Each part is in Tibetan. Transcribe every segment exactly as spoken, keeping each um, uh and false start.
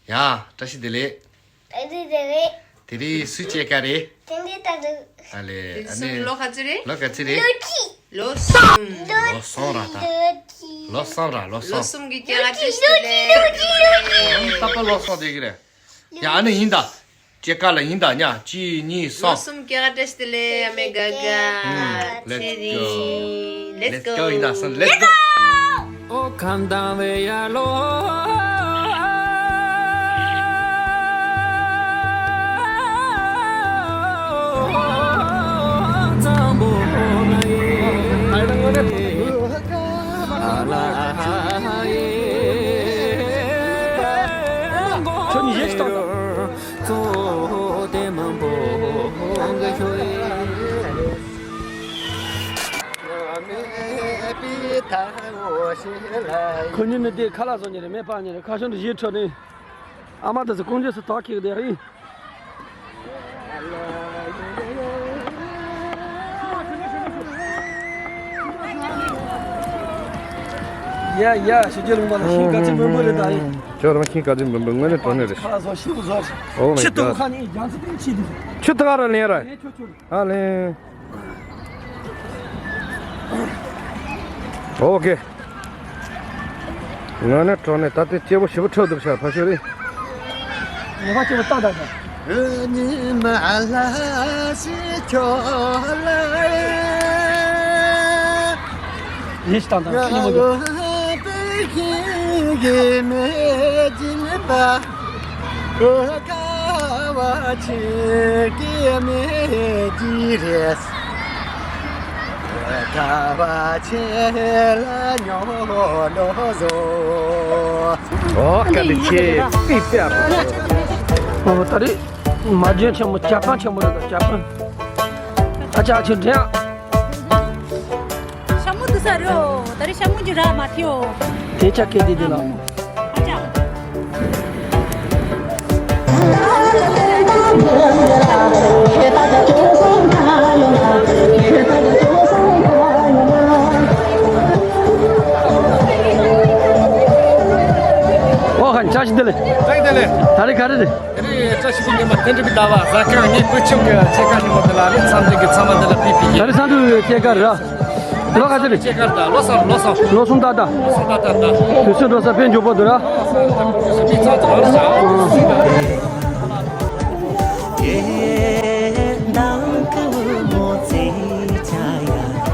ཡ། བཀྲ་ཤིས་བདེ་ལེགས། བཀྲ་ཤིས་བདེ་ལེགས། དེ་རིང་སུའི་སྐྱེས་སྐར་རེད། དེ་རིང་ད་དུང་། ཨ་ལེ། དེ་ཨ་ནི། སུ་ལོ་ག་ཚོད་རེད། ལོ་ག་ཚོད་རེད། ལོ་གཅིག་ལོ་གསུམ། ལོ་གསུམ་ར་ད། ལོ་གཅིག་ལོ་གསུམ་ར་ལོ་གསུམ། ལོ་གསུམ་གྱི་སྐྱེས་སྐར་བཀྲ་ཤིས་བདེ་ལེགས། ད་པ་ལོ་གསུམ་དེ་གི་རེད། ཡ། ཨ་ནི་ཡིན་ད། སྐྱེས་སྐར་ལ་ཡིན་ད་ཉ། གཅིག་གཉིས་ལོ་གསུམ། གསུམ་སྐྱེས་སྐར་བཀྲ་ཤིས་བདེ་ལེགས། ཨ་མའི་དགའ་དགའ། ཚེ་རིང་། Let's go. Let's go. ཡིན་ད་སོང་། Let's go. ཨོ་ཁ་མདང་བའི་ཡར་ལོ། གཙང་པོ་ལ་ཡིན། ཁྱོད་གཉིས་གཞས་ཤིག་བཏང་དང་། ཁོ་གཉིས་ནི་དེ་ཁ་ལག་བཟོ་མཁན་རེད། མེ་སྤར་མཁན་རེད། ཁ་བྱང་དུ་གཞས་འཁྲབ་ནས། ཨ་མ་དེ་ཚོ་ཀོང་ཇོ་སུ་ཐག་ཁེག་དེ་ཨི། ཡ་ཡ། ཞུ་རྒྱུ་ལུང་པ་ལ་ཤིང་དཀར་རྩེ་མོན་པོ་རེད་ད་ཨི། ཁྱོད་རང་ཤིང་དཀར་རྩེ་མོན་པོ་དངོས་གནས་དྲང་གནས་རེད། ཁ་ལག་བཟོ་ཤིང་བཟོ། Oh my God. ཁྱི་ཏོག་ཁ་ནི་རྒྱང་ཚི་ཏིང་ཆི་དུ། ཁྱི་ཏོག་ར་ལེན་ར། ཨ་ལེ། ཨོ་ཀེ། ང་ནི་གྲོགས་ནས་ད་ལྟའི་སྐྱེ་བོ་ཞིབ་པོ་ཁྲོད་འདུག་ཤག་ཕ་ཤོད་རེ། ངེས་པ་སྐྱེ་བོ་ལྟ་ད་ད། ཨ་ནི་མ་ལ་སི་ཁྱོ་ལ། ཡིན་ཞིག་དང་དང་ཤི་ཉི་མོ་གི། ཁ་བ་ཆེ་གི་མེ་ཀི་རེས། ཁ་བ་ཆེ་ལ་ཉོ་ལོ་ཟོ། ཨོ་ཀ་ལི་ཆེ་ཏི་ཏི་ཨ། ཨོ་ད་རེས་མ་རྒྱན་ཆེན་མོ་ཇ་པན་ཆེན་མོ་རེད། ད་ཇ་པན། ཨ་ཅག་ཆེ་འདྲེན། ཤ་མོ་འདུག་ས་རེད། ད་རེས་ཤ་མོ་གྱི་ར་མ་ཐེའོ། དེ་ཆ་སྐད་དེ་དེ་ལ། ཨ་ཅག་ཨོ་ཧན་བཀྲ་ཤིས་བདེ་ལེགས། བཀྲ་ཤིས་བདེ་ལེགས། ད་རེས་ག་རེ་རེད། དེ་རིང་བཀྲ་ཤིས་པའི་ཉི་མ་བསྟན་འགྲུབ་པའི་ཟླ་བ་གཟའ་སྐར་ངའི་བུ་ཆུང་གི་སྐྱེས་སྐར་ཉིན་མོ་འདི་ལ་ནི་འཚམས་འདྲི་གི་ཚང་མ་འདི་ལ་པི་པི་ཡིན། ད་རེས་འཚམས་འདྲི་སྐྱེས་སྐར་ར། ལོ་ག་ཚོད་རེད། སྐྱེས་སྐར་དང་ལོ་གསར་ལོ་གསར། ལོ་གསུམ་ཏག་ཏག་ལོ་གསུམ་ཏག་ཏག་ཏག་དུས་ཚོད་འགྲོ་ས་དཔེ་མགྱོགས་པོ་འདུག་ར། མི་ཚང་ཚང་ར་ཤག་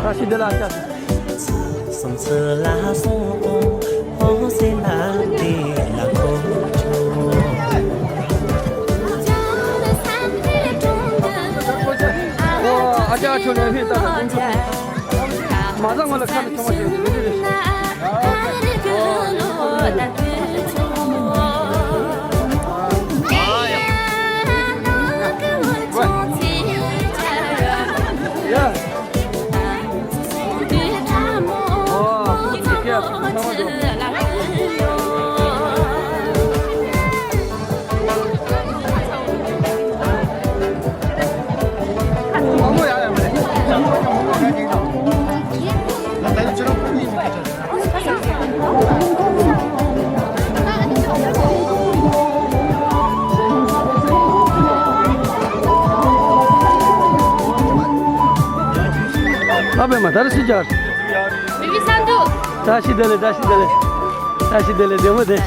ད་ཤི་འདི་ལ་ཤ། སོང་ཚུལ་ལ་སོང་གོང་འོ་ཟེར་ན་དེ་ལ་ཁོ་ཆུང་། ཨོ་ཨ་ཅག་ཆུང་ནས་ཧི་ཏ་ལ་ཁོང་ཆུང་། མ་བཟང་ངོ་ལ་ཁ་ལ་ཆུང་བ་ཞིག་ཡོད་རེད། ཡ། ཨ་ཕའི་མ་ད་རེས་སུ་བཅར། མི་བི་སན་དུ། བཀྲ་ཤིས་བདེ་ལེགས། བཀྲ་ཤིས་བདེ་ལེགས། བཀྲ་ཤིས་བདེ་ལེགས། བདེ་མོ་བདེ།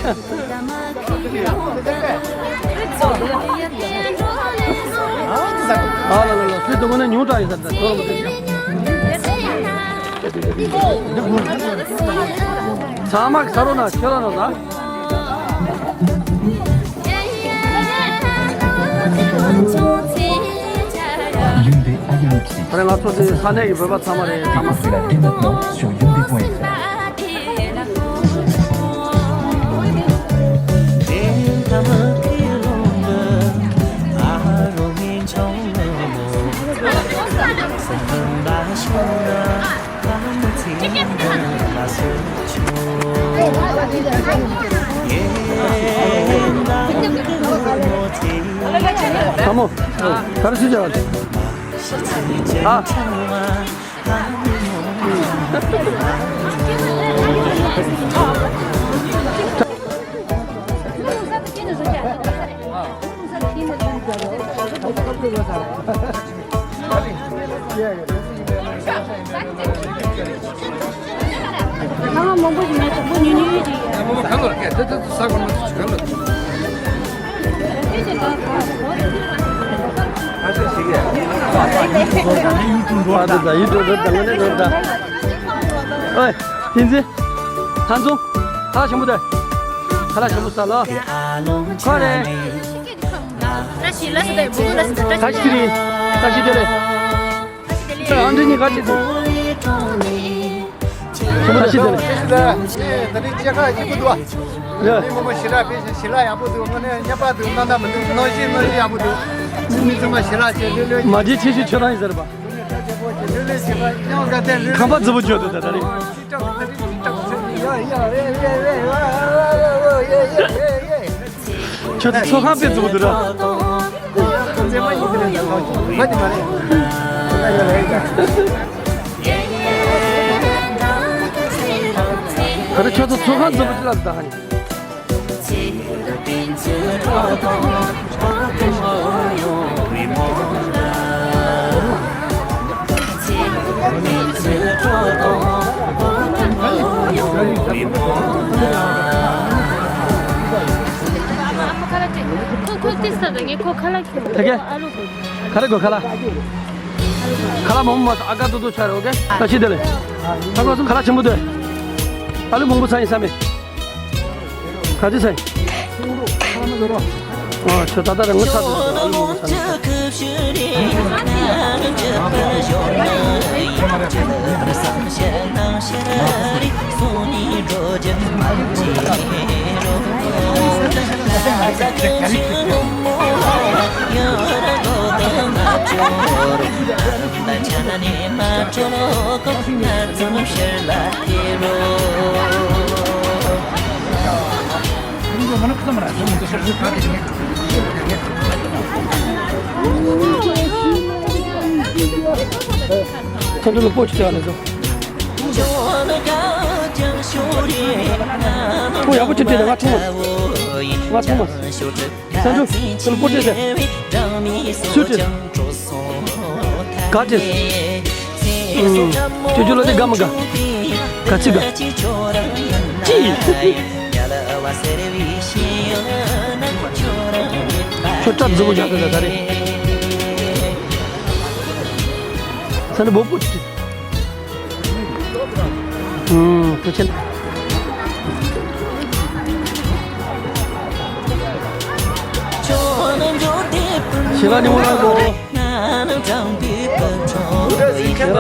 ཨ་ལ་ལ་ལ། སུས་དུ་མ་ན་ཉུང་དྲགས་ཡིན་ས་ད་དོ་རུ་མ་དེ་ཚང་མ་གི་ས་རོ་ན་ཁྱོད་རང་རོ་ད། ད་ནི་ང་ཚོ་དེ་ས་གནས་ཀྱི་བོད་པ་ཚང་མ་རེད། ཚང་མ། ཁ་མོ། ག་རེ་ཞུ་བྱ་བ་རེད། ཨ། ཁང་བ་མང་པོ་ཞིག་མེད། དང་པོ་ཉུང་ཉུང་ཡོད་ཀྱི། ཡ་མོ་གང་ལོར་སྐད་དེ་དེ་ས་གོ་མ་ཚུགས་གང་ལོར། ཨ་ཙི་ཞིག་ཡ། ཨ་ཙི་ད་ཡུ་ཊུབ་རོ་ད་ང་ནི་རོ་ད། ཨོའི། བསྟན་འཛིན། ཧན་ཙུང་། ཁ་ལག་ཆེན་པོ་དེ། ཁ་ལག་ཆེན་པོ་ཟ་ལོ། ཁོ་རེ། བཀྲ་ཤིས་ལ་སི་ད་བུ་ལ་སི་ད་བཀྲ་ཤིས་ཀྱི་རེད། བཀྲ་ཤིས་བདེ་ལེགས། ཨ་འདྲི་གཉིས་ཀ་ཅི་ཟེར། ཆེན་པོ་བཀྲ་ཤིས་བདེ་ལེགས། ད་རེས་སྐྱེས་སྐར་ཡག་པོ་འདུག་ཨ། ཡ། མི་མང་པོ་ཞེ་དྲག་ཕེབས་ཤིང་ཞལ་ལག་ཡག་པོ་འདུག་དངོས་གནས་བརྙན་པར་འདུག་རྣམ་པ་མི་འདུག་གནམ་གཤིས་གནམ་གཤིས་ཡག་པོ་འདུག་མི་ཚང་མ་ཞལ་ལག་བྱས་ལྷོད་ལྷོད་མ་བརྗེད་ཆེ་ཤོས་ཁྱོད་རང་ཡིན་ཟེར་བ། ཁང་པ་རྫི་པོ་བརྗོད་འདུག་ད་ད་རེས། ཁྱོད་ཚོ་ཚོགས་ཁང་དཔེ་རྫི་པོ་འདུག་ར། ད་རེས་ཁྱོད་ཚོ་ཚོགས་ཁང་རྫི་པོ་ཅི་ལ་ད་ཧ་ནི། ཁོ་ཁོ་ཏི་ས་ད་ངས་ཁོ་ཁ་ལག་ཁྱེར། ད་གེ། ཨ་ལོ་གོ། ཁ་རེ་གོ་ཁ་ལག་ཁ་ལག་མོ་མོ་མ་ཨ་ཀ་ཏོ་ཏོ་ཆ་རེ། ཨོ་ཀེ། ད་ཤི་དེ་ལེ། ཁ་ལག་ཆེན་པོ་དེ། ཨ་ལུ་མང་པོ་ཚ་ཡིན་ས་མེད། ག་ཚོད་ཚ་ཡིན། ཨ་ཁྱོད་ད་ལྟ་རང་ངོ་ཚ་དུས་ཨ་ལུ་མང་པོ་ཚ་ནི། ཁོང་ཚོ་ལ་སྤོ་ཅིག་སྟེར་བ་ལ་བཟོ། ཁོང་ཡག་པོ་ཅིག་སྟེར་ནས་ང་ཐུང་མ། ང་ཐུང་མ། སན་ཏུ། ཁོང་ལ་སྤོ་སྟེར་ཏེ། སུས་སྟེར། ག་སྟེར། ཨུམ། ཅོ་ཅོ་ལོ་དེ་དགའ་མི་དགའ། ག་ཚིག་དགའ། ཅི། ཁྱོད་སྐྲ་རྫིག་པོ་རྒྱག་གི་ད་ད་རེད། ས་ནི་སྦོ་པོ་ཅིག་ཨུམ། ཐུགས་རྗེ་ཆེ། ཞེ་ལ་ཉི་མོ་ལ་གོ། ཞེ་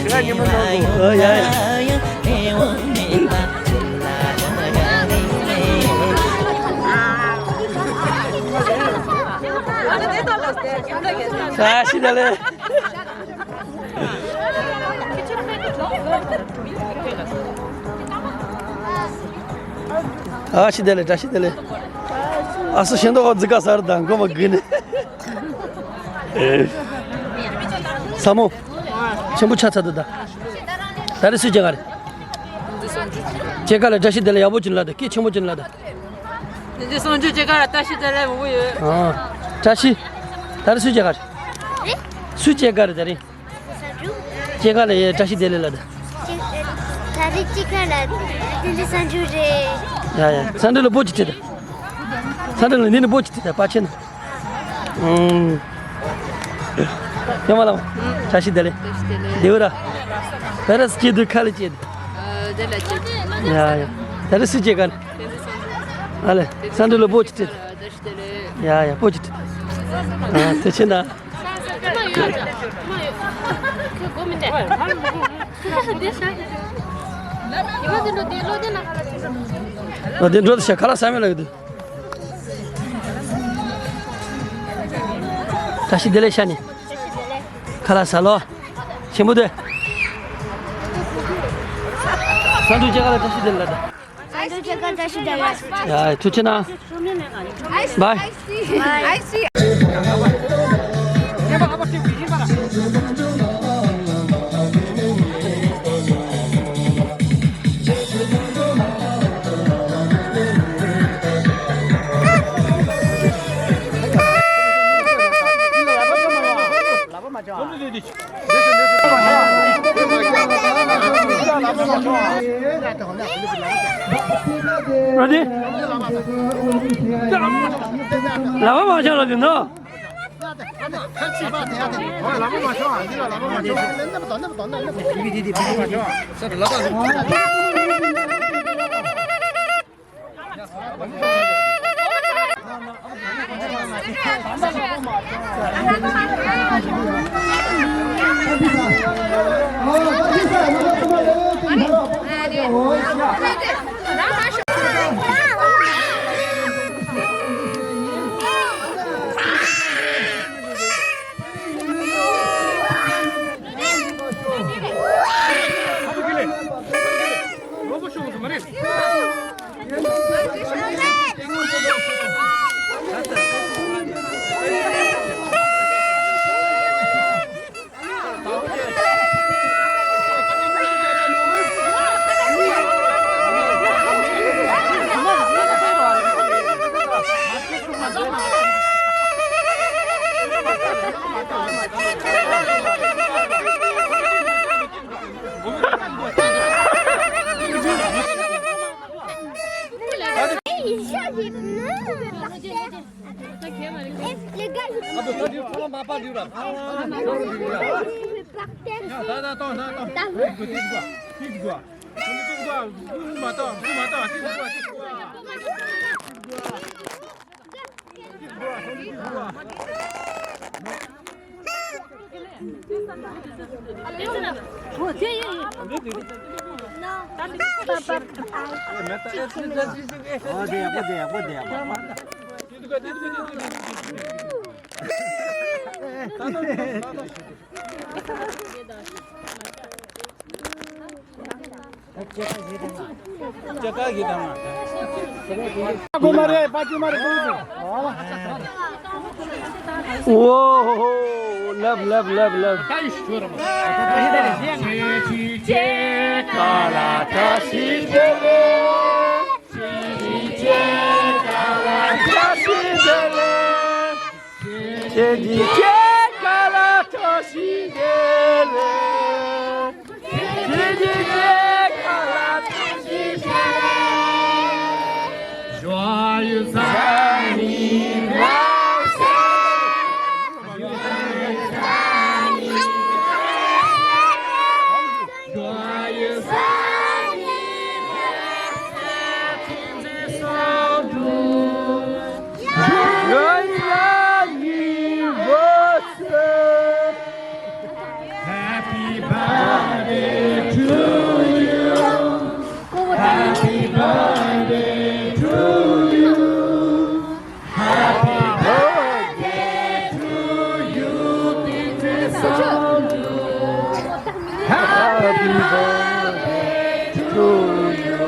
ལ་ཉི་མོ་ལ་གོ། ཨ་ཡ་ཡ། ཨ་ཤི་ད་ལེ། ཨ་ཤི་དེ་ལེ། བཀྲ་ཤིས་བདེ་ལེགས། ཨ་སུ་ཤིང་ཏོག་འོ་ཛི་ཀ་སར་དང་མགོ་མ་གི་ནི། ས་མོ། ཆེན་པོ་ཆ་ཚ་དུ་ད། ད་རེས་སུས་སྐྱེས་སྐར་རེད། སྐྱེས་སྐར་ལ་བཀྲ་ཤིས་བདེ་ལེགས་ཡག་པོ་ཅིག་ལ་ད། སྐད་ཆེན་པོ་ཅིག་ལ་ད། ནི་ཅི་སོང་ཅུ་སྐྱེས་སྐར་ལ་བཀྲ་ཤིས་བདེ་ལེགས་མང་པོ་ཡོད། ཨ། བཀྲ་ཤིས། ད་རེས་སུས་སྐྱེས་སྐར་རེད། སུས་སྐྱེས་སྐར་རེད་ད་རེས། སྐྱེས་སྐར་ལ་ཡ་བཀྲ་ཤིས་བདེ་ལེགས་ལ་ད། ད་རེས་སྐྱེས་སྐར་ལ་བསྟན་འཛིན་སང་ཕྲུག་རེད། ཡ་ཡ། སང་ཕྲུག་ལ་སྤོ་ཅིག་སྟེར་ད། སང་ཕྲུག་ལ་འདི་ནས་སྤོ་ཅིག་སྟེར་ད། པ་ཆེ་ན། ཨུམ། ཡ་མ་ལ། བཀྲ་ཤིས་བདེ་ལེགས། བདེ་བོ་ར། བེ་ར་སྐྱེས་དུས་ཁ་ལ་སྐྱེས་དུས། ཡ་ཡ། ད་རེས་སུས་སྐྱེས་སྐར། ཨ་ལེ། སང་ཕྲུག་ལ་སྤོ་ཅིག་སྟེར། ཡ་ཡ། སྤོ་ཅིག་སྟེར། ཨ་དེ་ཕྱིན་ན། ཨ་དེ་འགྲོ་དེ་ཤ་ཁ་ལག་ཟ་མེད་ལ་ཡོད་དུ། བཀྲ་ཤིས་བདེ་ལེགས་ཤ་ནི། ཁ་ལག་ཟ་ལོ། ཆེན་པོ་དེ། སང་ཕྲུག་སྐྱེས་སྐར་ལ་བཀྲ་ཤིས་བདེ་ལེགས་ལ་ད། ཡ་ཐུགས་རྗེ་ཆེ་གནང་། བའི། ལ་མ་མ་ཤོག་ལ་དེ་ནོ། Les gars, je peux pas. Je vais par terre. T'as vu ? Whoa, love, love, love, love. Joyeux anniversaire. Joyeux anniversaire. Joyeux anniversaire. Happy birthday to you. Happy birthday to you. Happy birthday to you, Princess Sondu. Happy birthday to you.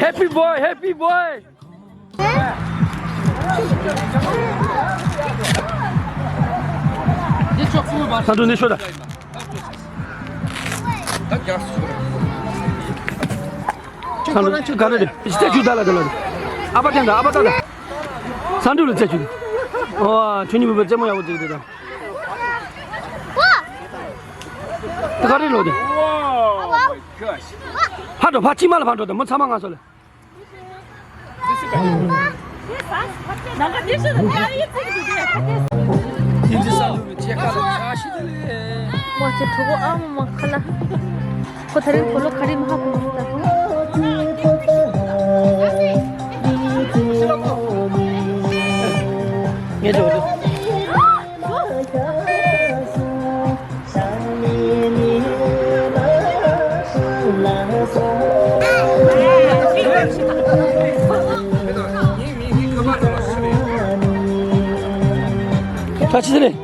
Happy boy, happy boy. ས་འབྲུ་ནས་ཤོད་ད། ས་འབྲུ་ཆུ་ག་རེ་རེད། ཅི་ཆུ་ད་ལ་ད་ལ། ཨ་ཕ་དེ་འདྲ། ཨ་ཕ་ད་ད། ས་འབྲུ་ལ་རྩེ་ཆུ། ཨོ། ཆུ་ནི་བུ་བུ་རྩེ་མོ་ཡག་པོ་ཅིག་དེ་ད། དེ་ག་རེ་ལོ་དེ། ཕ་འགྲོ། ཕ་ཅི་མ་ལ་ཕ་འགྲོ་དེ་མོ་ཚ་མ་ང་སོ་ལ། མོ་ཚེ་གྲོགས་པོ་ཨ་མ་མ་ཁ་ལ། ཁོ་ད་རིང་གོ་ལོ་ག་རེ་མ་ཧ་གོ་མི་ད། ངས་འགྲོ་འགྲོ། ད་ཅི་ཟེར་ནས།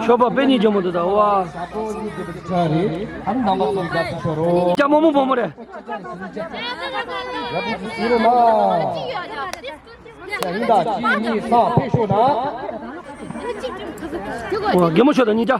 ཞོགས་པ་དཔེ་ཉིད་ཇོ་མོ་འདུག་ད་ཝ། ལྕགས་མོག་མོག་བུ་མོ་རེད། ཡིན་ད། གཅིག་གཉིས་གསུམ་ཕེབས་ཤོག་ན། ཨོ། རྒན་མོ་ཤོག་དང་གཉིས་ཀ།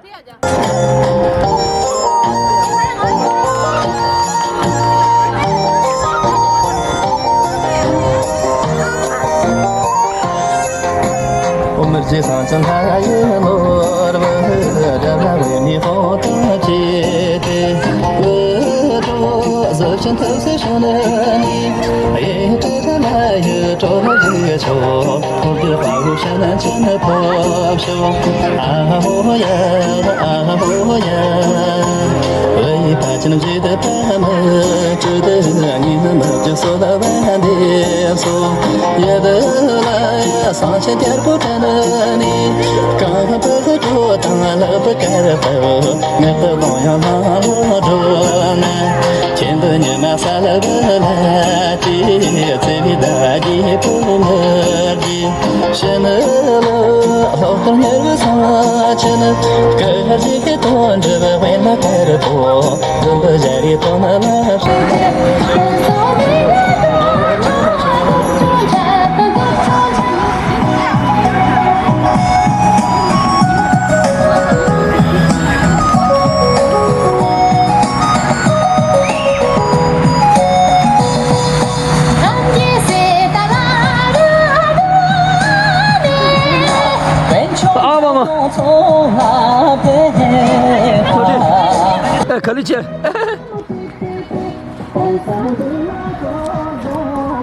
ག་ལེ་ཆེ།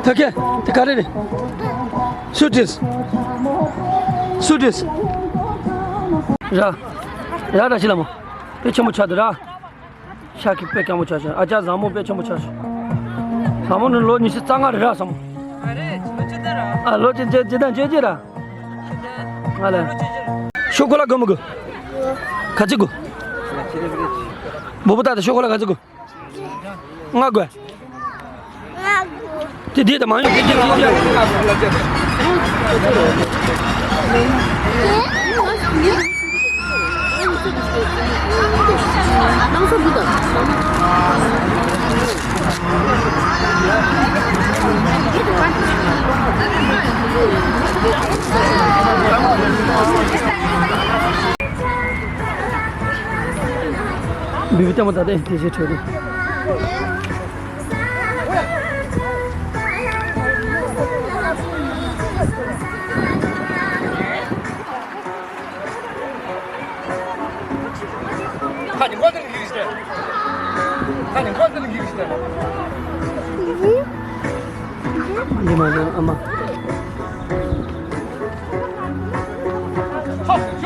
ད་གེ་དེ་ག་རེ་རེད། སུ་ཏིས། སུ་ཏིས། ར། ར་ར་ཤི་ལ་མོ། དཔེ་ཆེན་པོ་ཆགས་འདུག་ར། ཤག་གི་དཔེ་སྐྱང་པོ་ཆགས་ཤག་ཨ་ཅག་བཟང་མོ་དཔེ་ཆེན་པོ་ཆགས་ཤག་བཟང་མོ་ནི་ལོ་ཉི་ཤུ་རྩ་ལྔ་རེད་ར་བཟང་མོ། ཨ་ལོ་ཅི་ཅི་ཅི་དང་ཅི་ཅི་ར། ང་ལ། ཤོག་གུ་ལ་དགོས་མི་དགོས། ག་ཅི་དགོས། བུ་བུ་ད་ད་ཤོག་གུ་ལ་ག་ཅི་དགོས། ང་དགོས། དེ་དེ་ད་མ་ཡོང་དེ་དེ་དེ་དེ། བི་བི་ལྟད་མོ་ད་ལྟ་དེ་བཞིན་འཕྲོས་ཏེ། ཁ་ནི་མགོ་དེར་འགྱིག་ཤི། ཁ་ནི་མགོ་དེར་འགྱིག་ཤི། འདི་མ་ནི་ཨ་མ། ཧ་ཧ།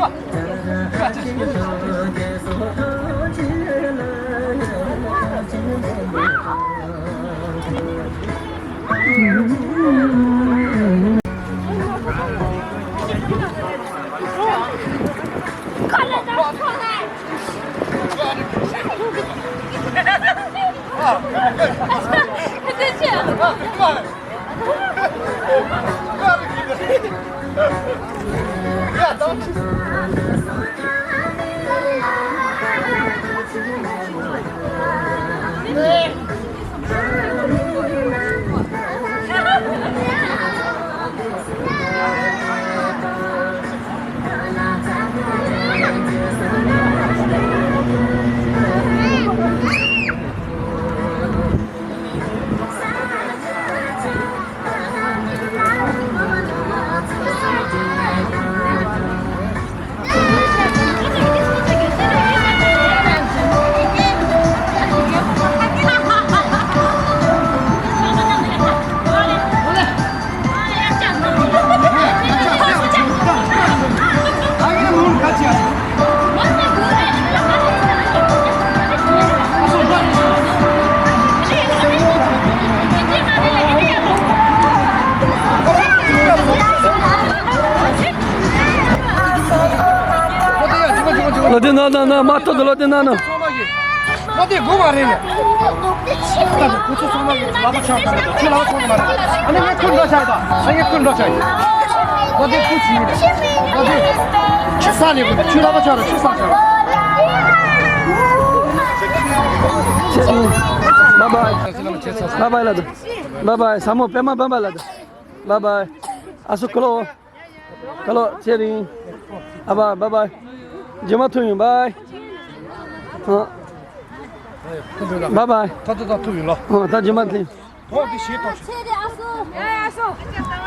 ལོ་དེ་ན་ན་ན་མ་ཐོ་དུ་ལོ་དེ་ན་ན། ལོ་དེ་དགུ་མ་རེད་ལ། ཁོ་ཚོ་ཚང་མ་ལག་པ་ཆག་ད་ཁྱོད་ལག་པ་ཆག་མ་རེད། ཨ་ནི་ངས་ཁོ་འགྲོ་ཆག་ད། ཨ་ངས་ཁོ་འགྲོ་ཆག་ཡིན། ལོ་དེ་ཁུ་ཆི་ཡིན། ལོ་དེ་ཆི་ས་ལེ་གོ་ཁྱོད་ལག་པ་ཆག་ད་ཆི་ས་ཆག། Bye bye. Bye bye ལ་དུ། Bye bye ཟ་མོ་པད་མ་bye bye ལ་དུ། Bye bye. ཨ་སུ་ཀ་ལོ། ཀ་ལོ་ཚེ་རིང་། ཨ་བ་bye bye. རྗེས་མ་ཐུག་ཡིན་bye. ཨ། Bye bye. ད་ད་ད་ཐུག་ཡིན་ལོ། ཨ་ད་རྗེས་མ་ཐུག་ཡིན། ཐོག་གི་ཞེས་ཐོག་ཞེས། ཚེ་རིང་ཨ་སུ། ཡ་ཡ་སུ།